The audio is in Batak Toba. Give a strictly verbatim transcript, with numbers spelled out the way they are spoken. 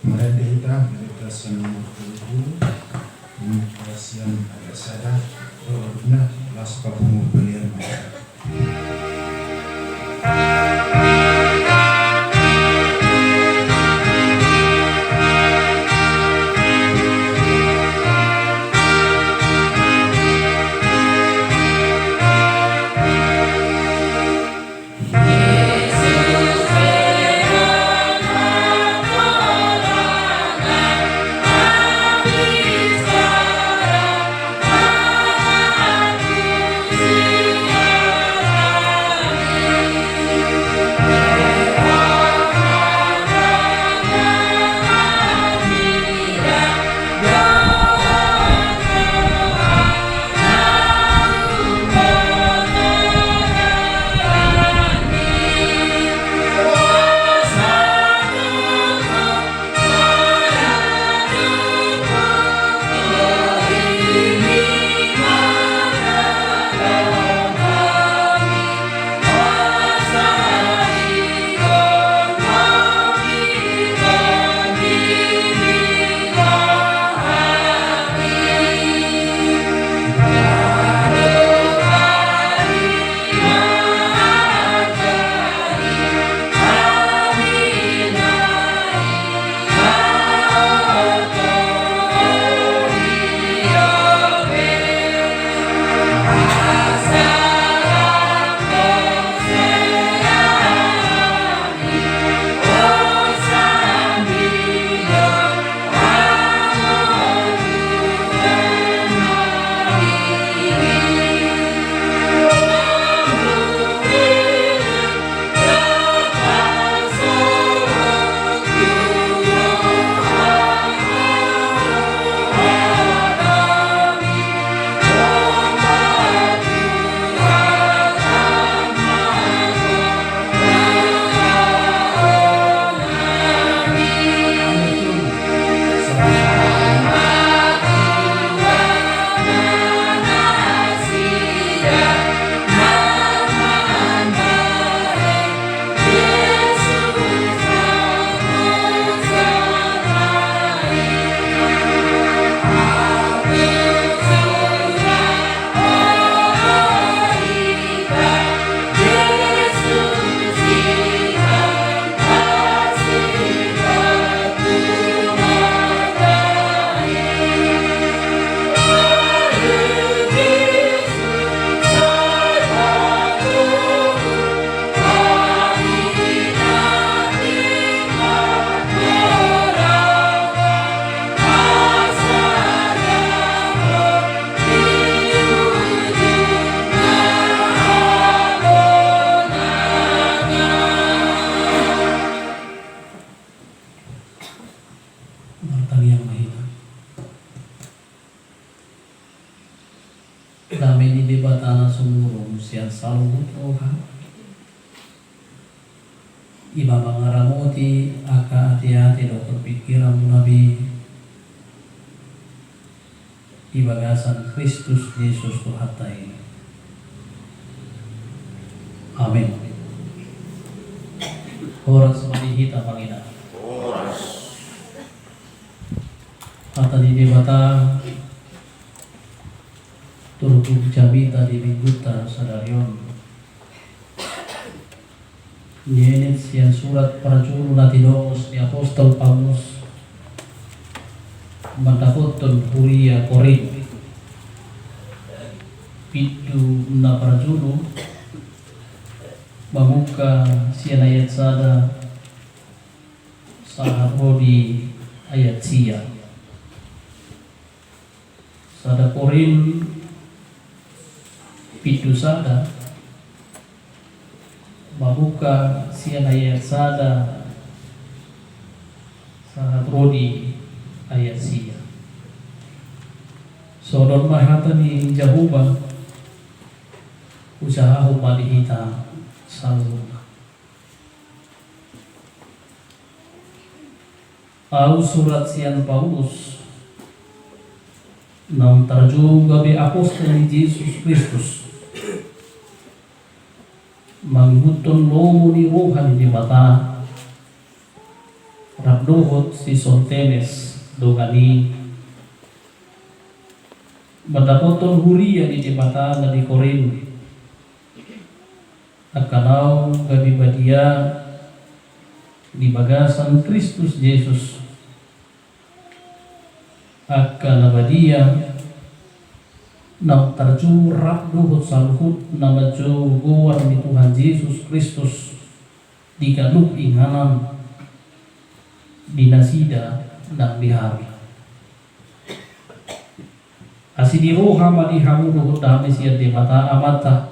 Marende hita, marende sian nomor tolu pulu, marende sian ayat sada, dohot na las papungu pelean. Martangiang ma hita. Dame ni Debata na sumurung sian saluhut roha, i ma mangaramoti angka ateate dohot pingkiranmuna be, di bagasan Kristus Jesus Tuhanta i. Amen. Horas ma di hita, amang inang. Horas. Hata ni Debata turpuk jamita di Minggunta sadari on, nienet sian surat parjolo na tinongos ni apostel Paulus mandapothon huria Korint. Pintu na parjolo, mamungka sian ayat sada sahat ro di ayat sia. Sada Korint pintu sada, mamungka sian ayat sada sahat ro di ayat sia. Songon on ma hata ni Jahowa, usahahon ma di hita saluhutna. Ahu surat sian Paulus, naung tarjou gabe apostel ni Jesus Kristus, mangihuthon lomo ni roha ni Debata, Rap dohot si Sostenes dongan i mandapothon huria ni Debata na di Korint, angka naung gabe badia di bagasan Kristus Jesus, angka na badia naung tarjou rap dohot saluhut na manjou goar ni Tuhan Jesus Kristus di ganup inganan di nasida nang di hami. Asi ni roha ma di hamu dohot dame sian Debata Amanta